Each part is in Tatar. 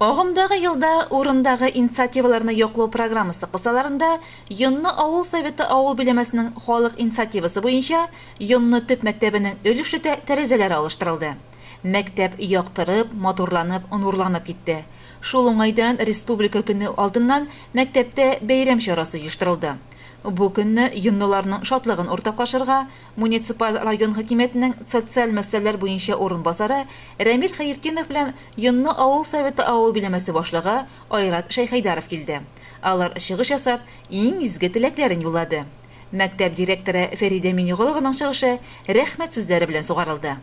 Агымдагы елда урындагы инициативаларны яклау программасы кысаларында Йонны авыл Советы авыл биләмәсенең халык инициативасы буенча Йонны төп мәктәбенең өлешле тәрәзәләре алыштырылды. Мәктәп яктырып, матурланып, нурланып китте. Шул уңайдан Республика көне алдыннан мәктәптә бәйрәм чарасы оештырылды. Бу көнне йонныларның шатлыгын уртаклашырга муниципаль район хакимиятенең социаль мәсьәләләр буенча урынбасары Рәмил Хәертдинов белән Йонны авыл Советы авыл биләмәсе башлыгы Айрат Шәйхәйдаров килде. Алар чыгыш ясап, иң изге теләкләрен юллады. Мәктәп директоры Фәридә Минеголованың чыгышы рәхмәт сүзләре белән сугарылды.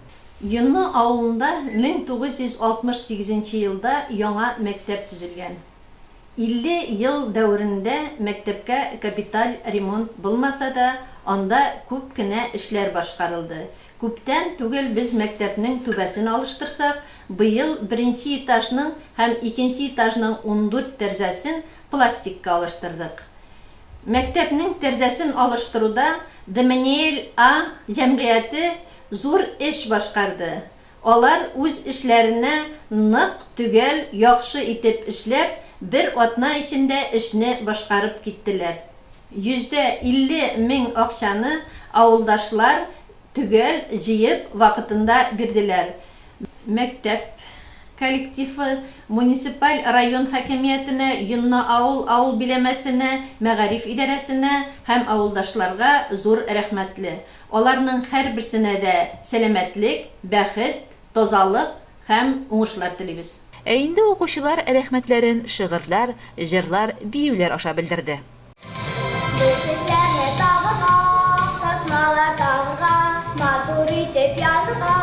Йонны авылында 1968 нче елда яңа мәктәп төзелгән. 50 ел дәверендә мәктәпкә капиталь ремонт булмаса да, анда күп кенә эшләр башкарылды. Күптән түгел без мәктәпнең түбәсен алыштырсак, быел беренче этажның һәм икенче этажның 14 тәрзәсен пластикка алыштырдык. Мәктәпнең тәрзәсен алыштыруда ДМНЕЛ-А җәмгыяте зур эш башкарды. Алар үз эшләренә нык, төгәл, яхшы итеп эшләп, бер атна эчендә эшне башкарып киттеләр. 50 мең акчаны авылдашлар төгәл җыеп, вакытында бирделәр. Мәктәп коллективы муниципаль район хакимиятенә, Йонна-Авыл авыл биләмәсенә, мәгариф идарәсенә һәм авылдашларга зур рәхмәтле. Аларның һәрберсенә дә сәламәтлек, бәхет, тазалык һәм уңышлар телибез. Ә инде укучылар рәхмәтләрен шигырьләр, җырлар, биюләр аша белдерде. Без эшләрне табырга, тасмалар тагырга, матур итеп язырга,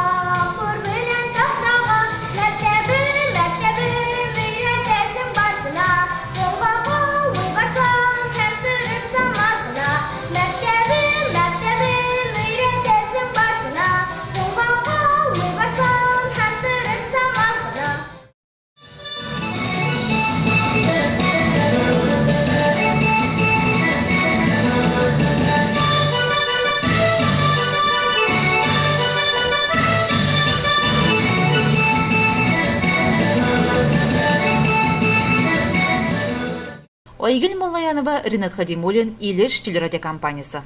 кур белән тактага. Мәктәбем, мәктәбем, өйрәтәсең барсына, соңга калмый барсам һәм тырышсам аз гына. Мәктәбем, мәктәбем, өйрәтәсең барсына, Соңга калмый барсам һәм тырышсам аз гына. Айгөл Муллаянова, Ринат Хадимуллин, Илеш телерадиокомпаниясе.